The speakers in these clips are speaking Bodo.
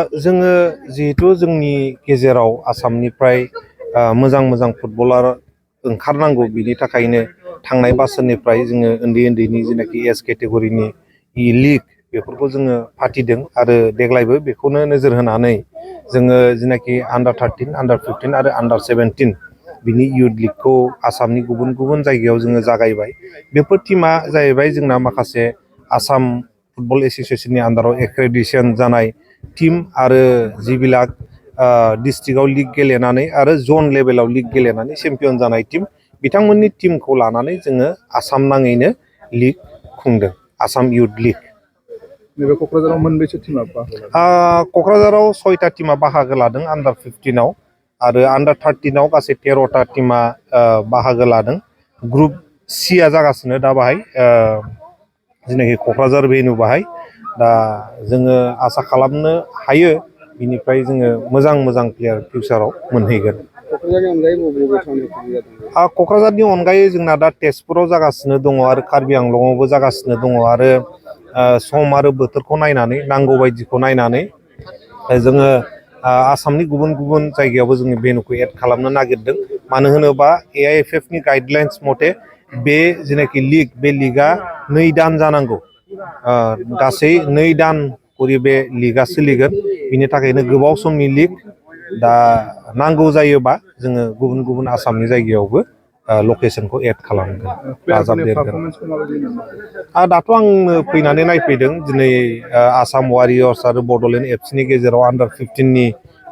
जोङो जिहेतु जोंनि गेजेराव आसामनिफ्राय मोजां फुटबलार ओंखारनांगौ बिनि थाखायनो थांनाय बोसोरनिफ्राय जोङो उन्दैनि जेनाखि एज केटेगरिनि लिग बेफोरखौ जोङो फाथिदों आरो देग्लायबो बेखौनो नोजोर होनानै जोङो जेनाखि आन्डार 13, आन्डार 15 आरो आन्डार 17 बिनि इयुथ लिगखौ आसामनि गुबुन जायगायाव जोङो जागायबाय। बेफोर टीमा जाहैबाय जोंना माखासे आसाम फुटबल एस'सिएशननि आन्डाराव एक्रेडिटेसन जानाय टीम आरो जिबिलाक डिस्ट्रिक्टआव लिग गेलेनानै आरो जन लेभेलाव लिग गेलेनानै चेम्पियन जानाय टीम बिथांमोननि टीमखौ लानानै जोङो आसाम नाङैनो लिग खुंदों, आसाम इयुथ लिग। नैबे क'क्राझाराव मोनबेसे टीमा बाहागो लादों? क'क्राझाराव 6टा टीमा बाहागो लादों आन्डार 15आव आरो आन्डार 13आव गासै 13टा टीमा बाहागो लादों। ग्रुप सिआ जागासिनो दा बाहाय जेनाखि क'क्राझार भेन्यु बाहाय दा जोङो आसा खालामनो हायो बिनिफ्राय जोङो मोजां प्लेयार फिउचाराव मोनहैगोन। क'क्राझारनि अनगायै जोंना दा तेजपुराव जागासिनो दङ आरो कार्बि आंलंआवबो जागासिनो दङ आरो सम आरो बोथोरखौ नायनानै नांगौ बायदिखौ नायनानै जोङो आसामनि गुबुन जायगायावबो जोङो भेन्युखौ एड खालामनो नागिरदों। मानो होनोबा AIFF नि गाइडलाइन्स मथे बे जेनाखि लिग बे लिगआ 2 दान जानांगौ। गासै 2 दान करि बे लिगआ सोलिगोन। बिनि थाखायनो गोबाव समनि लिग दा नांगौ जायोबा जोङो गुबुन आसामनि जायगायावबो लकेसनखौ एड खालामगोन, दाजाबदेरगोन। दाथ' आंनो फैनानै नायफैदों दिनै आसाम वारियर्स आरो बड'लेण्ड एफसिनि गेजेराव आन्डार 15नि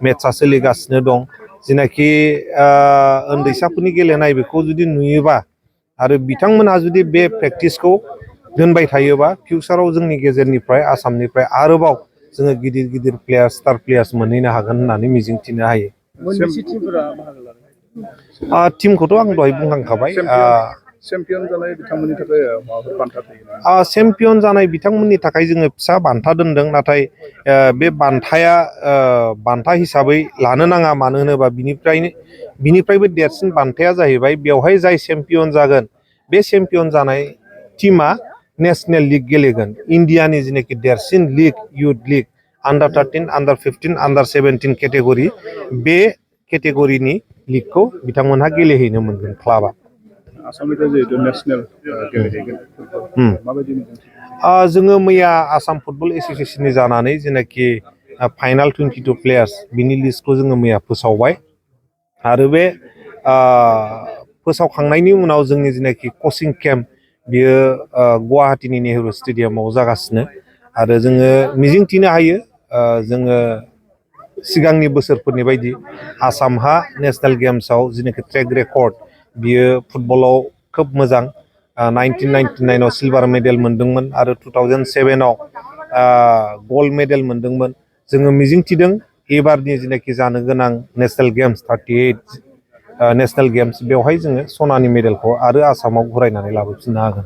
मेट्सआ सोलिगासिनो दं। जेनाखि उन्दैसाफोरनि गेलेनाय बेखौ जुदि नुयोबा आरो बिथांमोनहा जुदि बे प्रेक्टिसखौ दोनबाय थायोबा फिउचाराव जोंनि गेजेरनिफ्राय आसामनिफ्राय आरोबाव जोङो गिदिर प्लेयार, स्टार प्लेयार्स मोनहैनो हागोन होननानै मिजिंथिनो हायो। टीमखौथ' आं दहाय बुंखांखाबाय। चेम्पियन जानाय बिथांमोननि थाखाय माबाफोर बान्था थायो? चेम्पियन जानाय बिथांमोननि थाखाय जोङो फिसा बान्था दोनदों, नाथाय बे बान्थाया बान्था हिसाबै लानो नाङा। मानो होनोबा बिनिफ्रायबो देरसिन बान्थाया जाहैबाय बेवहाय जाय चेम्पियन जागोन बे चेम्पियन जानाय टीमा नेसनेल लिग गेलेगोन। इन्डियानि जेनाखि देरसिन लिग इयुथ लिग आन्डार 13, आन्डार 15, आन्डार 17 केटेगरि बे केटेगरिनि लिगखौ बिथांमोनहा गेलेहैनो मोनगोन क्लाबा। आसामनिफ्राय जिहेतु नेसनेल गेलेहैगोन माबायदि? जोङो मैया आसाम फुटबल एस'सिएशननि जानानै जेनाखि फाइनाल 22 प्लेयार्स बिनि लिस्टखौ जोङो मैया फोसावबाय आरो बे फोसावखांनायनि उनाव जोंनि जेनाखि कचिं केम्प बियो गुवाहाटीनि नेहरू स्टेडियामाव जागासिनो आरो जोङो मिजिंथिनो हायो जोङो सिगांनि बोसोरफोरनि बायदि आसामहा नेसनेल गेम्सआव जेनाखि ट्रेक रेकर्ड बियो फुटबलाव खोब मोजां। 1999आव सिलभार मेडेल मोनदोंमोन आरो 2007आव गल्ड मेडेल मोनदोंमोन। जोङो मिजिंथिदों एबारनि जेनाखि जानो गोनां नेसनेल गेम्स 38 नेसनेल गेम्स बेवहाय जोङो सनानि मेडेलखौ आरो आसामाव घुरायनानै लाबोफिननो हागोन।